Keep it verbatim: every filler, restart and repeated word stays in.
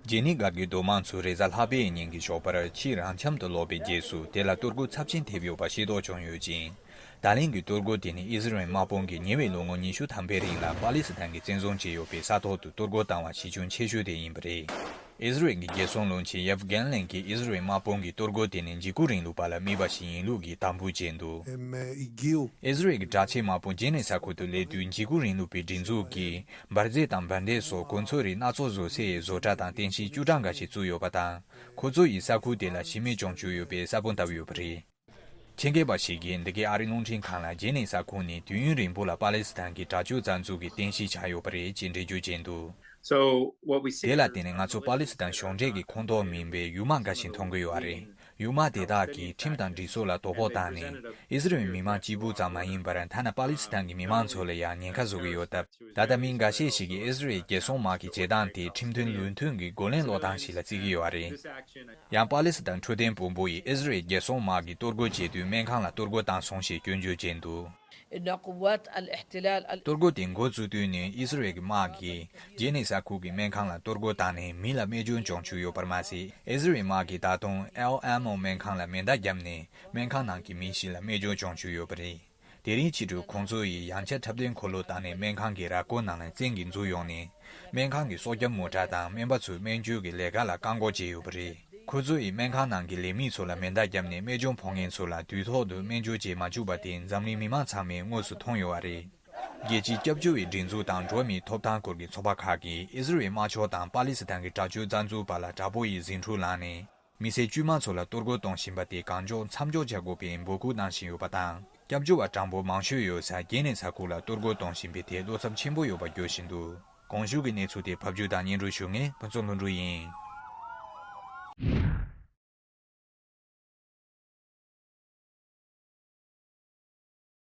ཇེ་ནི་སྒར་གྱི་རྡོ་དམག་ཚོས་རེས་གཟའ་ལྷག་པའི་ཉིན་གྱི་ཞོགས་པར་ཕྱིའི་རང་འཁྱམ་དུ་ལོག་པའི་རྗེས་སུ། དེ་ལ་གཏོར་རྒོལ་ཚབས་ཆེན་ཐེབས་ཡོད་པ་ཤེས་རྟོགས་བྱུང་ཡོད་ཅིང་། ད་ལན་གྱི་གཏོར་རྒོལ་དེ་ནི་ཨི་ཟི་རེལ་དམག་དཔུང་གིས་ཉེ་བའི་ལོ་ངོ་ཉི་ཤུ་ཐམ་པའི་རིང་ལ་པ་ལི་སི་ཐན་གྱིས་བཙན་བཟུང་བྱས་ཡོད་པའི་ས་ཐོག་ཏུ་གཏོར་རྒོལ་བཏང་བ་ཞེ་ཆུང་ཆེ་ཤོས་དེ་ཡིན་པ་རེད། ཨི་ཟི་རེལ་གྱི་རྒྱལ་སྲུང་བློན་ཆེན་ཡབ་གྷན་ལན་གྱིས་ཨི་ཟི་རེལ་དམག་དཔུང་གི་གཏོར་རྒོལ་དེ་ནི་འཇིགས་སྐུལ་རིང་ལུགས་པ་ལ་དམིགས་པ་ཞིག་ཡིན་ལུགས་ཀྱི་དམ་འབུལ་བྱས་འདུག་ཨེ་ཨི་ཟི་རེལ་གྱི་དྲག་ཆས་དམག་དཔུང་ཇེ་ནི་ས་ཁུལ་དུ་སླེབས་དུས། འཇིགས་སྐུལ་རིང་ལུགས་པའི་སྒྲིག་འཛུགས་ཀྱིས་འབར་རྫས་དང་འབར་མདེལ་སོགས་གོ་མཚོན་རིགས་སྣ་ཚོགས་བཟོ་སའི་བཟོ་གྲྭ་དང་རྟེན་གཞི་བཅུ་གྲངས་འགའ་ཞིག་བཙུགས་ཡོད་པ་དང་། ཁོ་ཚོ་ཡིས་ས་ཁུལ་དེ་ལ་ཤི་རྨས་བྱུང་བཅུག་ཡོད་པའི་གསལ་པོ་བཏབ་ཡོད་པ་རེད། ཆེད་མཁས་པ་ཞིག་གིས་འདི་གའི་ཨ་རིའི་རླུང་འཕྲིན་ཁང་ལ་ཇེ་ནི་ས་ཁུལ་ནི་དུས་ཡུན་རིང་པོ་ལ་པ་ལི་སི་ཐན་གྱི་དྲག་སྤྱོད་རྩ་འཛུགས་ཀྱི་རྟེན་གཞི་ཆགས་ཡོད་པ་རེད་ཅེས་འགྲེལ་བརྗོད་བྱས་འདུག So what we see དེ་ལ་བརྟེན་ནས་ང་ཚོ་པ་ལི་སི་ཐན་གཞུང་འབྲེལ་གྱི་ཁོངས་གཏོགས་མིན་པའི་ཡུལ་དམག་འགའ་ཞིག་མཐོང་གི་ཡོད་རེད། ཡུལ་དམག་དེ་དག་གིས་ཁྲིམས་དང་སྒྲིག་སྲོལ་ལ་དོ་ཕོག་བཏང་ནས། ཨི་ཟི་རེལ་མི་མང་གཅིག་པུ་ཙམ་མ་ཡིན་པར། ཐ་ན་པ་ལི་སི་ཐན་གྱི་མི་མང་ཚོ་ལ་ཡང་ཉེན་ཁ་བཟོ་གི་ཡོད་སྟབས། ད་ལྟ་མི་འགའ་ཤས་ཤིག་གིས་ཨི་ཟི་རེལ་རྒྱལ་སྲུང་དམག་གི་བྱེད་སྟངས་དེ་ཁྲིམས་མཐུན་ལུགས་མཐུན་གྱི་རྒོལ་ལན་སློག་སྟངས་ཤིག་ལ་བརྩི་གི་ཡོད་རེད། ཡང་པ་ལི་སི་ཐན་འཕྲོད་བསྟེན་དཔོན་པོ་ཡིས་ཨི་ཟི་རེལ་རྒྱལ་སྲུང་དམག་གིས་གཏོར་རྒོལ་བྱེད་དུས་སྨན་ཁང་ལ་གཏོར་རྒོལ་བཏང་སོང་ཞེས་སྐྱོན་བརྗོད་བྱས་འདུག إن قوات الاحتلال ال- གཏོར་རྒོལ་དེ་འགོ་བཙུགས་དུས་ནས་ཨི་ཟི་རེལ་གྱི་དམག་གིས་ཇེ་ནི་ས་ཁུལ་གྱི་སྨན་ཁང་ལ་གཏོར་རྒོལ་བཏང་ནས་མི་ལ་རྨས་སྐྱོན་བྱུང་བཅུག་ཡོད་པར་མ་ཟད། ཨི་ཟི་རེལ་དམག་གིས་ད་དུང་ཨེལ་ཨེམ་ཨོ་སྨན་ཁང་ལ་མེ་མདའ་བརྒྱབ་ནས་སྨན་ཁང་ནང་གི་མི་ཞིག་ལ་རྨས་སྐྱོན་བྱུང་བཅུག་ཡོད་པ་རེད། དེ་རིང་ཕྱི་དྲོ་ཁོང་ཚོ་ཡིས་ཡང་བསྐྱར་འཁྲབ་སྟོན་འཁོར་ལོ་བཏང་ནས་སྨན་ཁང་གི་ར་སྐོར་ནང་ལ་བཙན་གྱིས་འཛུལ་ཡོང་ནས། སྨན་ཁང་གི་སྲོག་སྐྱོབ་མོ་ཊ་དང་སྨན་པ་ཚོའི་སྨན་བཅོས་ཀྱི་ལས་ཀ་ལ་བཀག་འགོག་བྱས་ཡོད་པ་རེད། ཁོ་ཚོ་ཡིས་སྨན་ཁང་ནང་གི་ལས་མི་ཚོ་ལ་མེ་མདའ་བརྒྱབ་ནས་རྨས་སྐྱོན་ཕོག་མཁན་ཚོ་ལ་དུས་ཐོག་ཏུ་སྨན་བཅོས་བྱེད་མ་བཅུག་པ་དེ་འཛམ་གླིང་མི་མང་ཚང་མས་དངོས་སུ་མཐོང་ཡོད་པ་རེད། རྒྱལ་སྤྱིའི་སྐྱབས་བཅོལ་བའི་སྒྲིག་འཛུགས་དང་འགྲོ་བ་མིའི་ཐོབ་ཐང་སྐོར་གྱི་ཚོགས་པ་ཁག་གིས་ཨི་ཟི་རེལ་དམར་ཕྱོགས་དང་པ་ལི་སི་ཐན་གྱི་དྲག་སྤྱོད་རྩ་འཛུགས་བར་ལ་དྲག་པོ་ཡི་ཟིང་འཁྲུག་ལངས་ནས། མི་སེར་དཀྱུས་མ་ཚོ་ལ་གཏོར་རྒོལ་གཏོང་བཞིན་པ་དེ་གང་མགྱོགས་མཚམས་འཇོག་བྱ་དགོས་པའི་འབོད་སྐུལ་གནང་བཞིན་ཡོད་པ་དང་། སྐྱབས་བཅོལ་བ་གྲངས་འབོར་མང་ཤོས་ཡོད་ས་ཇེ་ནི་ས་ཁུལ་ལ་གཏོར་རྒོལ་གཏོང་བཞིན་པའི་ཐད་བློ་འཚབ་ཆེན་པོ་ཡོད་པ་བརྗོད་བཞིན་འདུག་གོང་ཞུས་ཀྱི་གནས་ཚུལ་དེ་ཕབ་སྒྱུར་དང་སྙན་སྒྲོན་ཞུ་མཁན་ཕུན་ཚོགས་ལྷུན་གྲུབ་ཡིན།